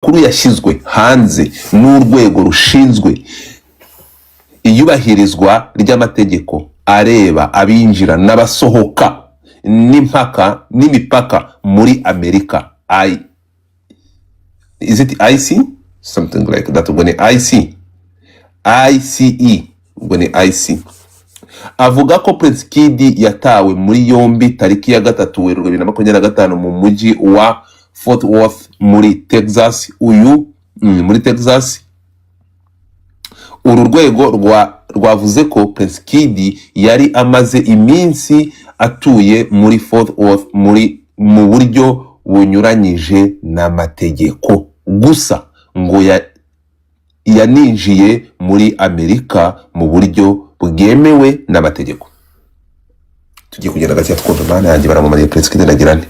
Amakuru yashyizwe hanze n'urwego rushinzwe iyubahirizwa ry'amategeko areba abinjira n'abasohoka n'impaka n'imipaka muri Amerika, I is it IC, something like that, ubwo ni IC, ICE, ubwo ni IC, avuga ko Prince Kid yatawe muri yombi tariki ya 3 Werurwe 2025 mu mujyi wa Fort Worth muri Texas. Uyu muri Texas. Uru rwego rwavuze ko Prince Kid yari amaze iminsi atuye muri Fort Worth mu buryo bunyuranyije n'amategeko, gusa ngo yaninjiye muri Amerika mu buryo bwemewe n'amategeko. Tugiye kugenda gake twumva. Mana yanjye, baramumariye Prince Kid, nagira nte?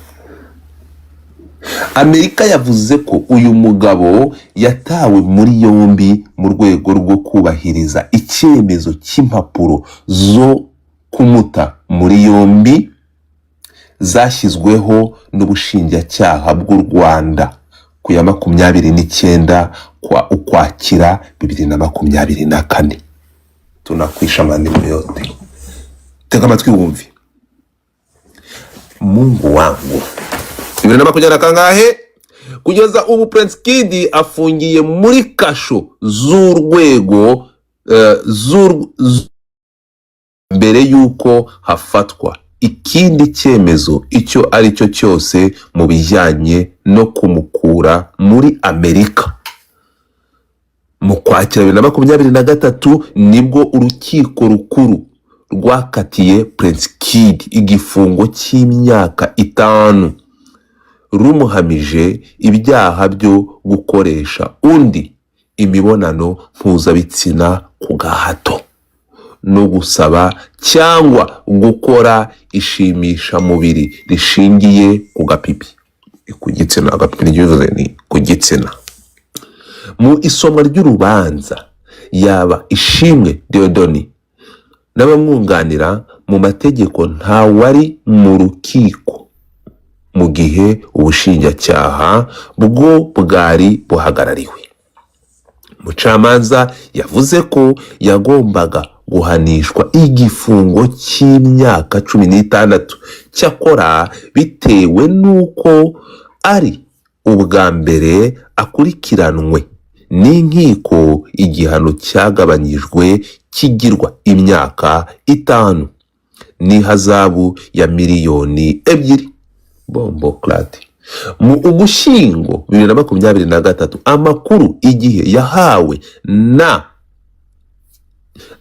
Amerika yavuze ko uyu mugabo yatawe muri yombi mu rwego rwo kubahiriza icyemezo cy'impapuro zo kumuta muri yombi zashyizweho n'ubushinjacyaha bw'u Rwanda ku ya 29 kwa Ukwakira 2024. Tunakwisha maneno yote, tega amatwi wumve. Mungu wangu, bibiri na makumyabiri na kangahe? Kugeza ubu Prince Kid afungiye muri kasho z'urwego mbere y'uko hafatwa ikindi cyemezo icyo ari cyo cyose mu bijyanye no kumukura muri Amerika. Mu Kwakira 2023 nibwo urukiko rukuru rwakatiye Prince Kid igifungo cy'imyaka 5, rumuhamije ibyaha byo gukoresha undi imibonano mpuzabitsina ku gahato no gusaba cyangwa gukora ishimishamubiri rishingiye ku gapipi, ku gitsina. Agapipi niryo bivuze, ni ku gitsina. Mu isomwa ry'urubanza, yaba Ishimwe Dieudonné n'abamwunganira mu mategeko ntawari mu rukiko, mu gihe ubushinjacyaha bwo bwari buhagarariwe. Umucamanza yavuze ko yagombaga guhanishwa igifungo cy'imyaka 16, cyakora bitewe n'uko ari ubwa mbere akurikiranwe n'inkiko, igihano cyagabanyijwe kigirwa imyaka 5 n'ihazabu ya miliyoni 2. Bomboclaat. Mu Ugushyingo 2023, amakuru Igihe yahawe na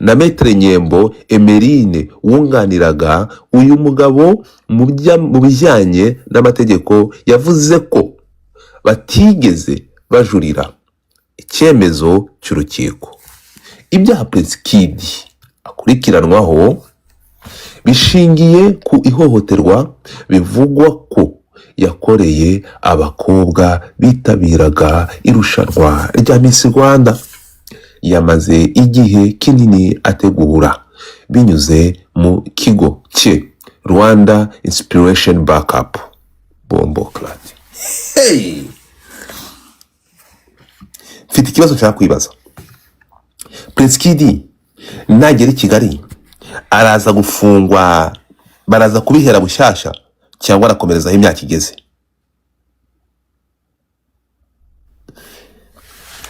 Maître Nyembo Emeline wunganiraga uyu mugabo mu bijyanye n'amategeko, yavuze ko batigeze bajurira icyemezo cy'urukiko. Ibyaha Prince Kid akurikiranwaho bishingiye ku ihohoterwa bivugwa ko yakoreye abakobwa bitabiraga irushanwa rya Miss Rwanda yamaze igihe kinini ategura binyuze mu kigo cye Rwanda Inspiration Backup. Bomboclaat. Hey! Mfite ikibazo nshaka kwibaza. Prince Kid nagera i Kigali araza gufungwa, baraza kubihera bushyashya, cyangwa arakomerezaho imyaka igeze?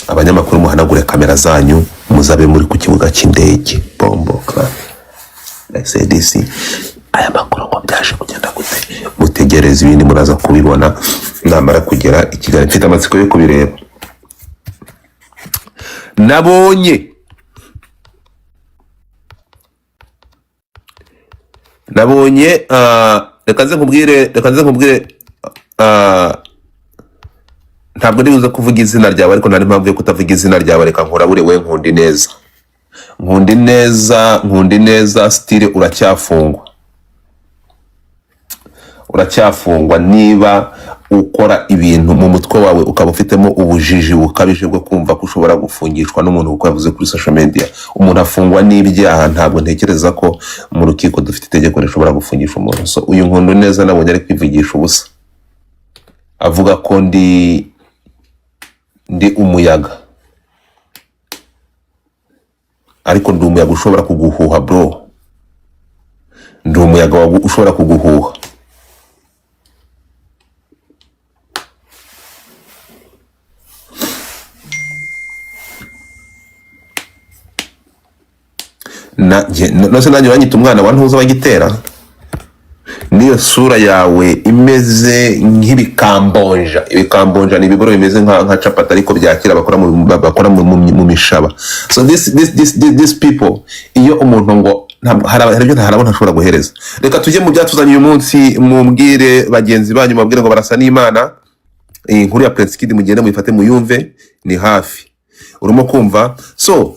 Abanyamakuru, muhanagure kamera zanyu, muzabe muri ku kibuga cy'indege. Bomboclaat. SADC, aya makuru ngo byaje kugenda gute? Mutegereze, ibindi muraza kubibona namara kugera i Kigali. Mfite amatsiko yo kubireba. Nabonye reka nze nkubwire, ntabwo ndibuze kuvuga izina ryawe, ariko nta n'impamvu yo kutavuga izina ryawe. Reka nkurabure we Nkundi neza, Nkundi neza, Nkundi neza, still uracyafungwa, uracyafungwa. Niba ukora ibintu mu mutwe wawe ukaba ufitemo ubujiji bukabije bwo kumva ko ushobora gufungishwa n'umuntu kuko yavuze kuri social media, umuntu afungwa n'ibyaha. Ntabwo ntekereza ko mu rukiko dufite itegeko rishobora gufungisha umuntu. So uyu Nkundo neza nabonye ari kwivugisha ubusa, avuga ko ndi Ndi umuyaga, ariko ndi umuyaga ushobora kuguhuha bro. Ndi umuyaga ushobora kuguhuha. Nose nanjye uranyita umwana wa ntuza bagitera n'iyo sura yawe imeze nk'ibikambonja. Ibikambonja ni ibigoro bimeze nka capati ariko byakira bakora mu mishaba. So this people, iyo umuntu ngo hari ibyo ntaharabo ntashobora guhereza. Reka tujye mu byatuzanye uyu munsi. Mumbwire bagenzi banyu, mubabwire ngo barasa n'Imana. Iyi nkuru ya Prince Kid mugende muyifate muyumve, ni hafi urimo kumva. So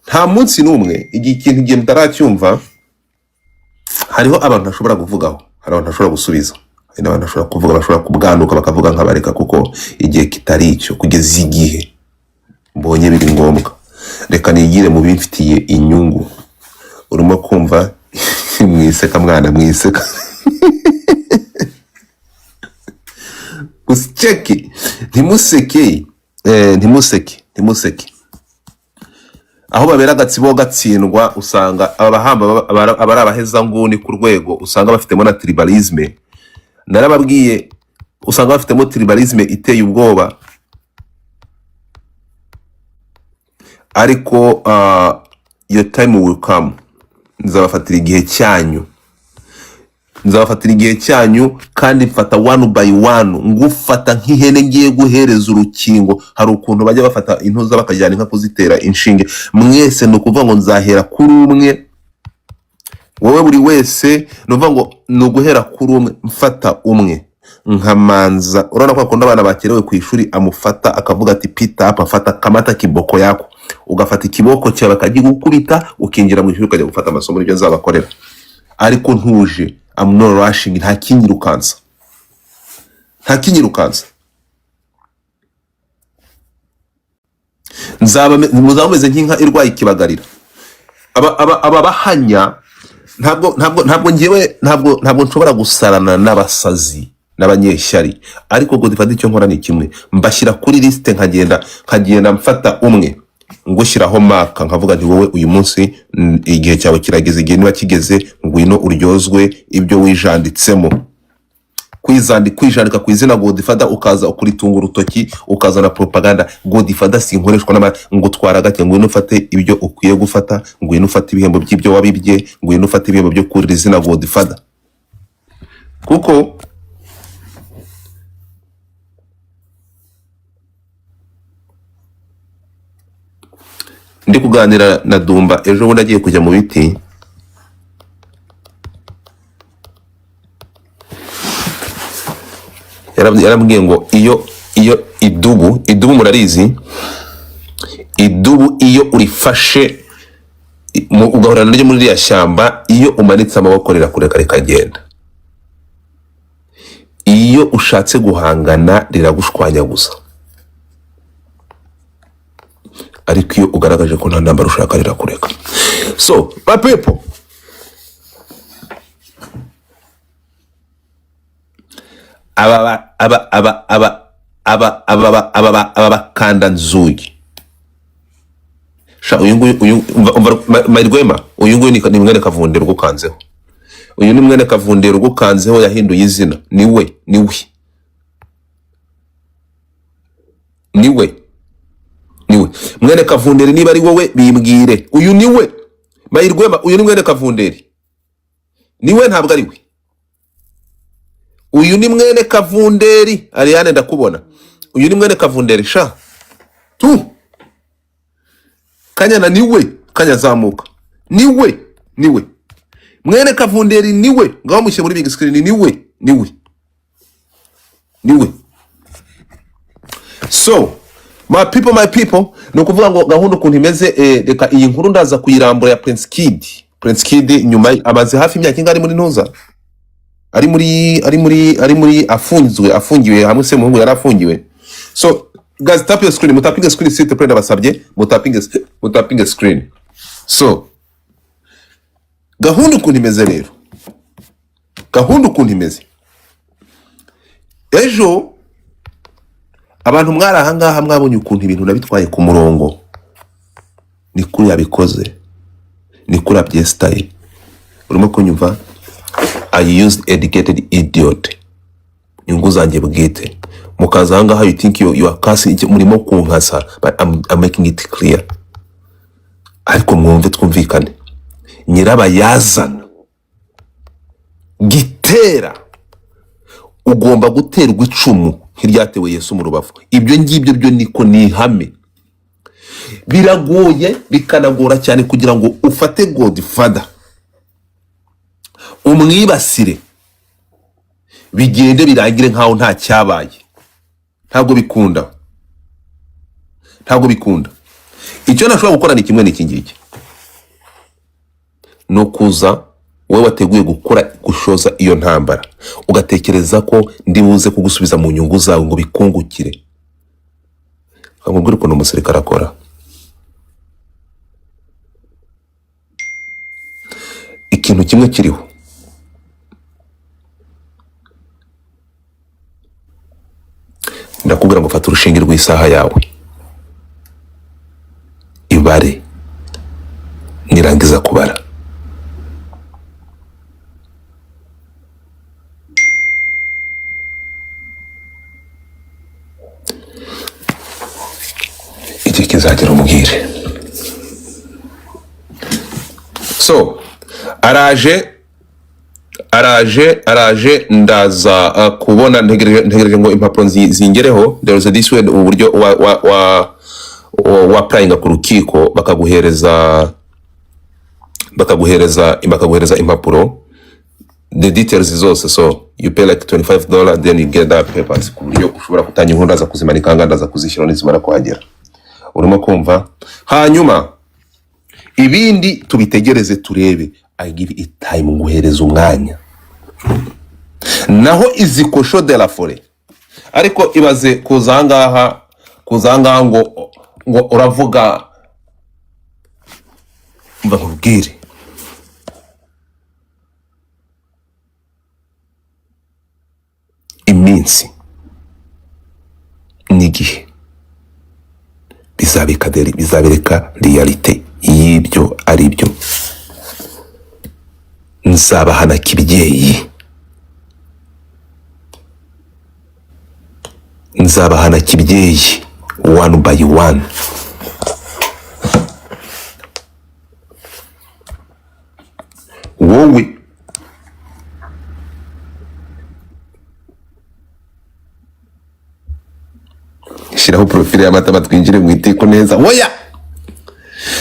nta munsi n'umwe igihe ikintu igihe mutaracyumva, hariho abantu ntashobora kuvugaho, hari abantu ntashobora gusubiza, hari n'abantu ntashobora kuvuga, bashobora kubwanuka bakavuga nkabareka, kuko igihe kitari icyo. Kugeza igihe mbonye biri ngombwa, reka nigire mu bimfitiye inyungu. Urimo kumva? Mwiseka mwana, mwiseka useke, ntimuseke, ntimuseke, ntimuseke. Aho babera agatsibo gatsindwa, usanga aba bahamba aba ari abahezanguni ku rwego usanga bafitemo na tribalisme. Narababwiye, usanga bafitemo tribalisme iteye ubwoba. Ariko your time will come. Nzabafatira igihe cyanyu, nzabafatira igihe cyanyu, kandi mfata one by one, ngufata nk'ihene ngiye guhereza urukingo. Hari ukuntu bajya bafata intuza bakajyana inka kuzitera inshinge. Mwese ni ukuvuga ngo nzahera kuri umwe, wowe buri wese ni ukuvuga ngo ni uguhera kuri umwe, mfata umwe nkamanza. Urabona ko akunda abana bakerewe ku ishuri, amufata akavuga ati pita hapa, fata kamata kiboko yako, ugafata ikiboko cyawe akagikubita, ukinjira mu ishuri ukajya gufata amasomo. Nibyo nzabakorera, ariko ntuje. I'm not rushing, nta kinyirukansa, nta kinyirukansa. Nzaba muzaba mumeze nk'inka irwaye ikibagarira. Aba bahanya ntabwo ngewe ntabwo nshobora gusarana n'abasazi n'abanyeshyari. Ariko Godfather, icyo nkora ni kimwe: mbashyira kuri lisite, nkagenda mfata umwe ngushyiraho maka, nkavuga nti wowe uyu munsi igihe cyawe kirageze. Igihe niba kigeze, ngwino uryozwe ibyo wijanditsemo. Kwijandika ku izina Godfather, ukaza ukuritunga urutoki, ukazana propaganda. Godfather sinkoreshwa n'ama ngo twara gake. Ngwino ufate ibyo ukwiye gufata, ngwino ufate ibihembo by'ibyo wabibye, ngwino ufate ibihembo byo kurira izina Godfather. Kuko ndi kuganira na Dumba ejo bundi agiye kujya mu biti, yarambwiye ngo iyo idubu murarizi, idubu iyo urifashe ugahura naryo muri ririya shyamba, iyo umanitse amaboko rirakureka rikagenda. Iyo ushatse guhangana riragushwanyaguza, ariko iyo ugaragaje ko nta ntambara ushaka rirakureka. So my people, aba aba aba aba aba aba aba aba bakandanzugi sha, uyu nguyu, uyu umva, Mayirwema, uyu nguyu ni mwene Kavundero ugukanzeho. Uyu ni mwene Kavundero ugukanzeho, yahinduye izina. Niwe, niwe, niwe, niwe mwene Kavunderi. Niba ari wowe bimbwire. Uyu niwe Mayirwema, uyu ni mwene Kavunderi. Niwe, ntabwo ari we. Uyu ni mwene Kavunderi. Ariane, ndakubona. Uyu ni mwene Kavunderi sha tu. Kanyana, niwe. Kanya zamuka, niwe, niwe mwene Kavunderi, niwe. Ngaho mushyire muri big screen. Niwe, niwe, niwe. So my people, my people, ni ukuvuga ngo gahunda ukuntu imeze, reka iyi nkuru ndaza kuyirambura ya Prince Kid. Prince Kid nyuma amaze hafi imyaka ingahe ari muri ntuza, ari muri afunzwe, afungiwe hamwe se muhungu yari afungiwe. So guys, tap your screen, mutapinge screen s'il te plaît, ndabasabye mutapinge screen. So gahunda ukuntu imeze rero, gahunda ukuntu imeze, ejo Abantu mwari ahangaha mwabonye ukuntu ibintu nabitwaye ku murongo. Ni kuri yabikoze, ni kuri abyesitaye. Urimo kunyumva? I used educated idiot, inyungu zanjye bwite. Mukaza ahangaha, you think you are cursing, murimo kunkasa, but I'm making it clear. Ariko mwumve, twumvikane, nyirabayazana gitera ugomba guterwa icumu nk'iryatewe Yesu mu rubavu. Ibyo ngibyo byo niko ni ihame. Biragoye, bikanagora cyane kugira ngo ufate Godfather umwibasire, bigende birangire nkaho nta cyabaye. Ntabwo bikunda, ntabwo bikunda. Icyo nashobora gukora ni kimwe n'iki ngiki, ni ukuza wowe wateguye gukora gushoza iyo ntambara, ugatekereza ko ndi buze kugusubiza mu nyungu zawe ngo bikungukire. Nkubwire ukuntu umusirikare akora. Ikintu kimwe kiriho, ndakubwira ngo fata urushinge rw'isaha yawe, ibare, nirangiza kubara igihe kizagera umbwire. So araje, araje, araje. Ndaza kubona, ntegereje ngo impapuro zingereho. There is a this way, uburyo wa applyinga ku rukiko, bakaguhereza impapuro, the details zose. So you pay like $25, then you get that papers, ku buryo ushobora kutanga inkuru. Ndaza kuzimanika ngaha, ndaza kuzishyiraho nizimara kuhagera. Urimo kumva? Hanyuma ibindi tubitegereze turebe. I give it time, nguhereza umwanya. Naho izi cochon de la forêt, ariko ibaze kuza ahangaha ngo uravuga. Mva nkubwire, iminsi n'igihe bizabereka réalité y'ibyo ari byo. Nzabahana kibyeyi, nzabahana kibyeyi, one by one. Wowe shyiraho profile y'amatama, twinjire mu itiko neza. Oya,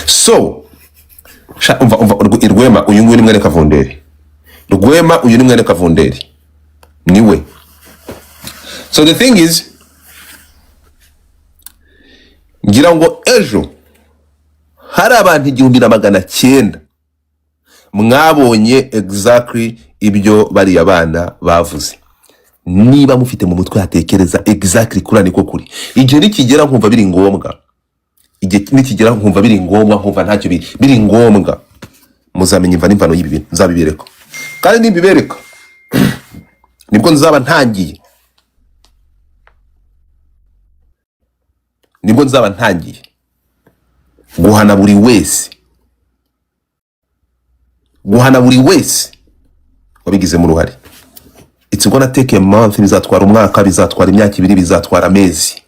so sha, umva, umva, Rwema uyu nguyu ni mwene Kavunderi. Rwema uyu ni mwene Kavunderi, niwe. So the thing is, ngira ngo ejo hari abantu 1900 mwabonye exactly ibyo bariya bana bavuze. Niba mufite mu mutwe hatekereza exactly kuri niko kuri, igihe nikigera nkumva biri ngombwa, igihe nikigera nkumva biri ngombwa, nkumva ntacyo biri ngombwa, muzamenya imva n'imvano y'ibi bintu. Nzabibereka, kandi nimbibereka nibwo nzaba ntangiye, nibwo nzaba ntangiye guhana buri wese, guhana buri wese wabigizemo uruhare. It's gonna take a month, bizatwara umwaka, bizatwara imyaka 2, bizatwara amezi.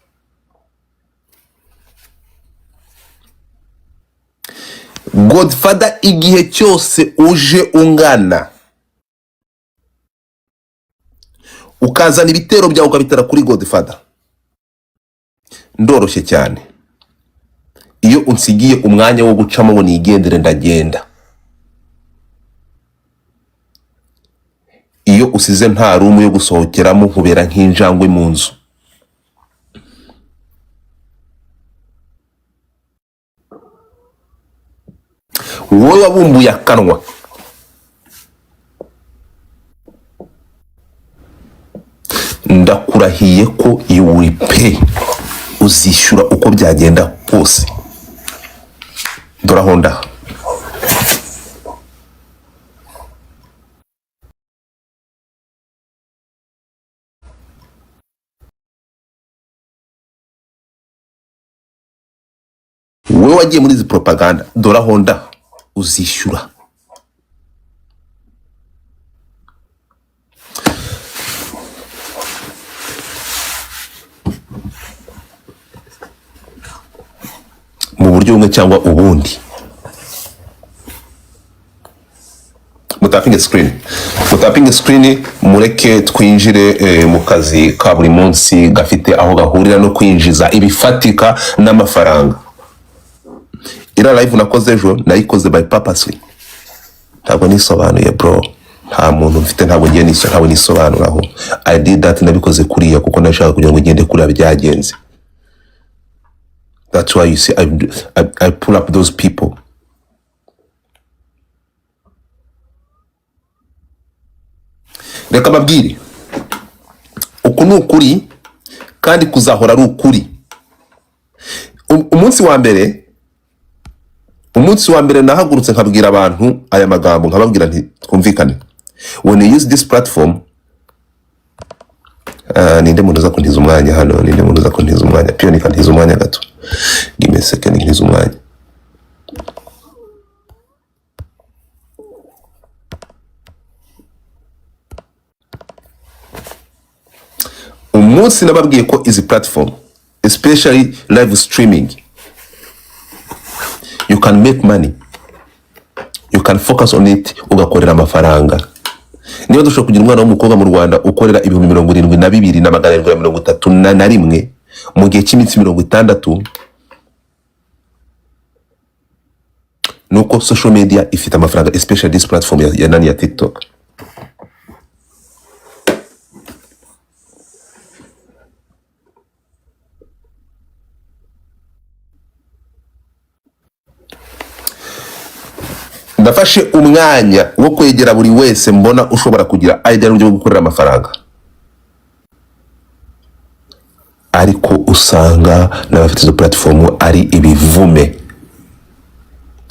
Godfather, igihe cyose uje ungana ukazana ibitero byawe ukabitera kuri Godfather, ndoroshye cyane. Iyo unsigiye umwanya wo gucamo ngo nigendere, ndagenda. Iyo usize nta room yo gusohokeramo, nkubera nk'injangwe mu nzu. Wowe wabumbuye akanwa, ndakurahiye ko you will pay, uzishyura uko byagenda kose. Dore aho ndaha. Wowe wagiye muri izi propaganda, dore aho nda uzishyura. Mu buryo bumwe cyangwa ubundi. Mutapinge screen, mutapinge screen, mureke twinjire mu kazi ka buri munsi gafite aho gahurira no kwinjiza ibifatika n'amafaranga. Iriya live nakoze ejo nayikoze by purposely, ntabwo nisobanuye bro, nta muntu mfite, ntabwo ngiye ntabwo nisobanuraho. I did that, nabikoze kuriya kuko nashaka kugira ngo ngende kuriya byagenze. That's why you see I pull up those people. Reka mbabwire, uku ni ukuri kandi kuzahora ari ukuri. Umunsi wa mbere nahagurutse nkabwira abantu aya magambo, nkababwira nti twumvikane, when you use this platform, ninde muntu uza kuntiza umwanya hano? Ninde muntu uza kuntiza umwanya? Piyonika, ntiza umwanya gato, give me a second, ntiza umwanya. Umunsi nababwiye ko izi platform, especially live streaming, you can make money, you can focus on it, ugakorera amafaranga. Niba dushobora kugira umwana w'umukobwa mu Rwanda ukorera 72,731 mu gihe cy'iminsi 60, nuko social media ifite amafaranga, especially this platform ya nani, ya TikTok. Ndafashe umwanya wo kwegera buri wese mbona ushobora kugira idea n'uburyo bwo gukorera amafaranga, ariko usanga n'abafite izo platform ari ibivume,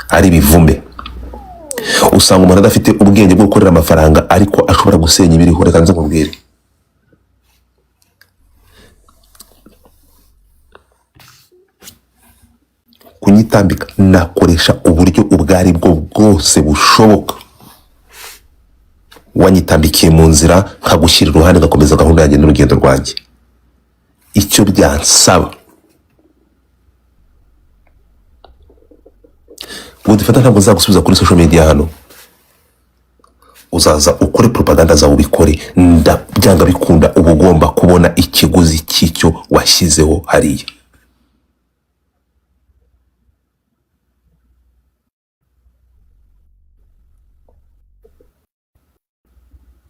ari ibivume. Usanga umuntu adafite ubwenge bwo gukorera amafaranga, ariko ashobora gusenya ibiriho. Reka nze nkubwire, kunyitambika nakoresha uburyo ubwo ari bwo bwose bushoboka, wanyitambikiye mu nzira nkagushyira iruhande, ngakomeza gahunda yanjye n'urugendo rwanjye, icyo byansaba. Ngo dufata, ntabwo nzagusubiza kuri social media hano. Uzaza ukore propaganda zawe ubikore, byanga bikunda uba ugomba kubona ikiguzi cy'icyo washyizeho hariya.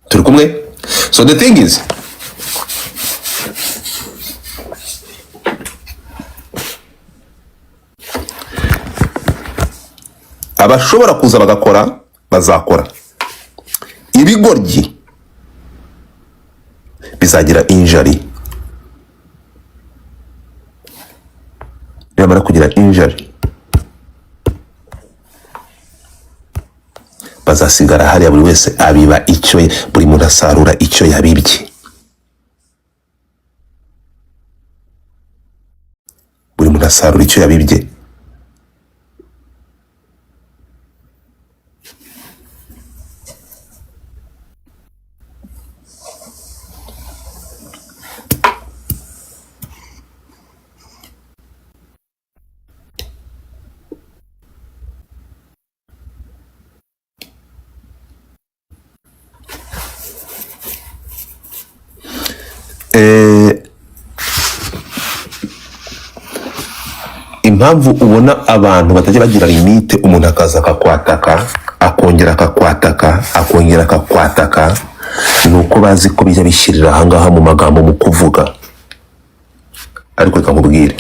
Turi kumwe? So the thing is, abashobora kuza bagakora bazakora, ibigoryi bizagira injury. Nibamara kugira injury bazasigara hariya, buri wese abiba icyo, buri muntu asarura icyo yabibye, buri muntu asarura icyo yabibye. Impamvu ubona abantu batajya bagira limite, umuntu akaza akakwataka, akongera akakwataka, akongera akakwataka, ni uko bazi ko bijya bishyirira ahangaha mu magambo, mu kuvuga. Ariko reka nkubwire,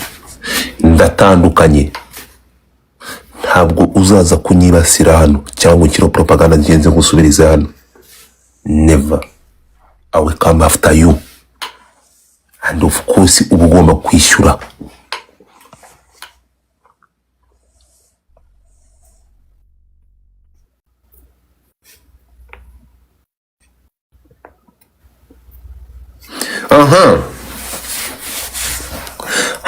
ndatandukanye. Ntabwo uzaza kunyibasira hano cyangwa unshyiraho propaganda ngenze ngusubirize hano. Never. I will come after you, and of course uba ugomba kwishyura. Aha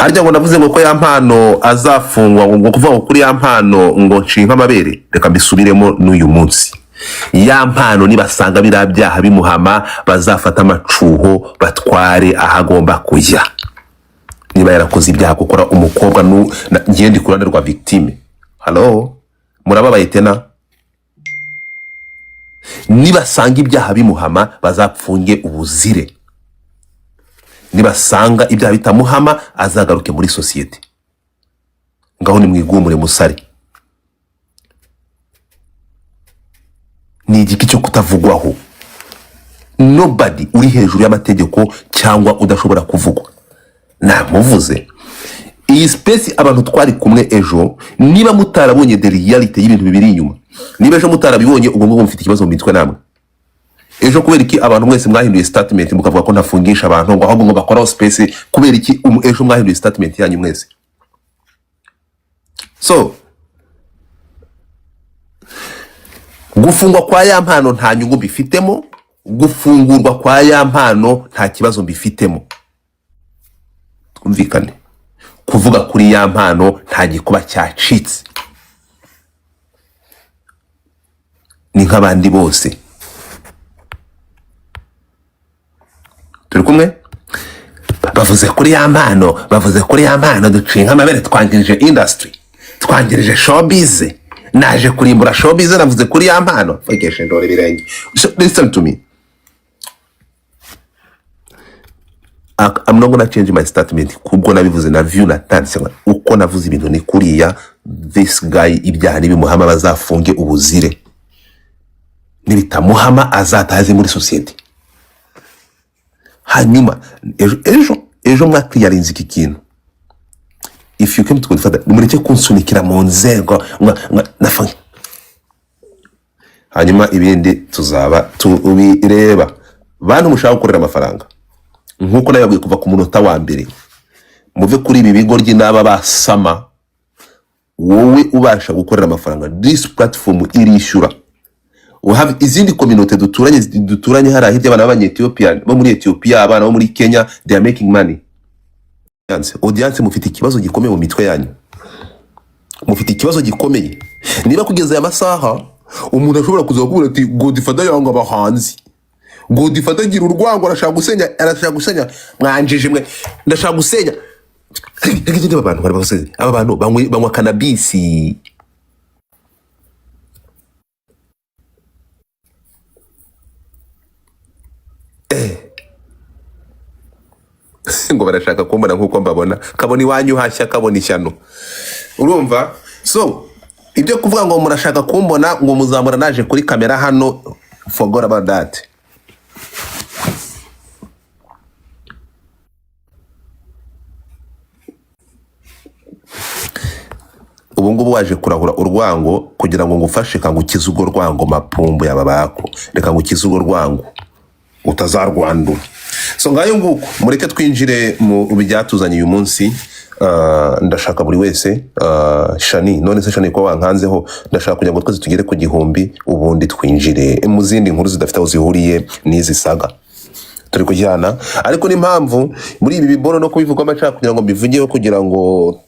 Harya ngo navuze ngo ko Yampano azafungwa, ngo kuvuga ngo kuri Yampano ngo nshinga amabere. Reka mbisubiremo n'uyu munsi: Yampano nibasanga biriya byaha bimuhama, bazafata amacuho batware aho agomba kujya. Niba yarakoze ibyaha, gukora umukobwa ngiye ndi ku ruhande rwa victime. Hello, murababaye tena? Nibasanga ibyaha bimuhama, bazapfunge ubuzire. Nibasanga ibyaha bitamuhama, azagaruke muri sosiyete. Ngaho nimwigumure musare. Ni igiki cyo kutavugwaho? Nobody uri hejuru y'amategeko cyangwa udashobora kuvugwa. Namuvuze iyi space, abantu twari kumwe ejo, niba mutarabonye the reality y'ibintu bibiri inyuma, niba ejo mutarabibonye, ubwo ngubwo mufite ikibazo mu mitwe namwe. Ejo kubera iki abantu mwese mwahinduye statement, mukavuga ko ntafungisha abantu, ngo ahubwo ngo bakoraho space? Kubera iki ejo mwahinduye statement yanyu mwese? So gufungwa kwa Yampano nta nyungu mbifitemo, gufungurwa kwa Yampano nta kibazo mbifitemo. Twumvikane, kuvuga kuri Yampano nta gikuba cyacitse, ni nk'abandi bose. Turi kumwe. Bavuze kuri Yampano, bavuze kuri Yampano, duciye nk'amabere, twangirije industry, twangirije showbiz, naje kurimbura showbiz, navuze kuri Yampano. Fogeshe ndore ibirenge. So, listen to me. I'm not gonna change my statement kubwo nabivuze na view natanditse uko navuze ibintu ni kuriya. This guy, ibyaha nibimuhama bazafunge ubuzire, nibitamuhama azataze muri sosiyete. Hanyuma ejo mwakwiyarinze iki kintu. If you came to Godfather, mureke kunsunikira mu nzego hanyuma ibindi tuzaba tubireba. Bantu mushaka gukorera amafaranga, nk'uko nababwiye kuva ku munota wa mbere, muve kuri ibi bigoryi n'aba basama. Wowe ubasha gukorera amafaranga, this platform irishyura. We have izindi community duturanye hariya hirya, abana b'abanyetiyopiya bo muri Ethiopia, abana bo muri Kenya, they are making money. Audience, mufite ikibazo gikomeye mu mitwe yanyu, mufite ikibazo gikomeye. Niba kugeza aya masaha umuntu ashobora kuza kuvuga ati Godfather yanga abahanzi, Godfather agira urwango, arashaka gusenya, arashaka gusenya, mwanjije mwe, ndashaka gusenya. Reka aba bantu bari basoze, aba bantu banywa cannabis ngo barashaka kumbona nk'uko mbabona. Kabona iwanyu hashya, kabona ishyano. Urumva? So ibyo kuvuga ngo murashaka kumbona, ngo muzamura naje kuri kamera hano, forgot about that. Ubu ngubu waje kurahura urwango kugira ngo ngufashe, kangukize urwo rwango, mapumbu ya babako, reka ngukize urwo rwango utazarwandura. So ngayo nguko, mureke twinjire mu byatuzanye uyu munsi. Ndashaka buri wese, Shani, none se Shani ko wankanzeho, ndashaka kugira ngo twese tugere ku 1000, ubundi twinjire mu zindi nkuru zidafite aho zihuriye n'izi saga turi kujyana. Ariko n'impamvu muri ibi biboro no kubivugamo nshaka kugira ngo mbivugeho, kugira ngo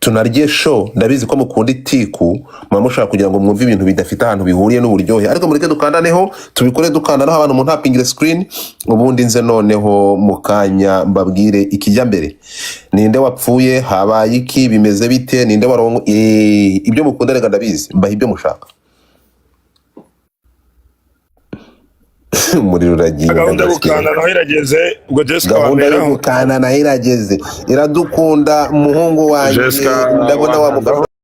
tunarye show. Ndabizi ko mukunda itiku, muba mushaka kugira ngo mwumve ibintu bidafite ahantu bihuriye n'uburyohe, ariko mureke dukandaneho, tubikore dukandanaho, abantu umuntu ntapingire screen, ubundi nze noneho mu kanya mbabwire ikijya mbere. Ninde wapfuye? Habaye iki? Bimeze bite? Ninde warongo? Ibyo mukunda reka ndabizi, mbaha ibyo mushaka. Umuriro uragiye. Gahunda yo gukanda naho irageze ubwo, Jessica. Gahunda yo Wameraho gukanda nayo irageze. Iradukunda, umuhungu wanjye. Jessica. Ndabona Wankandaho. wamufasha.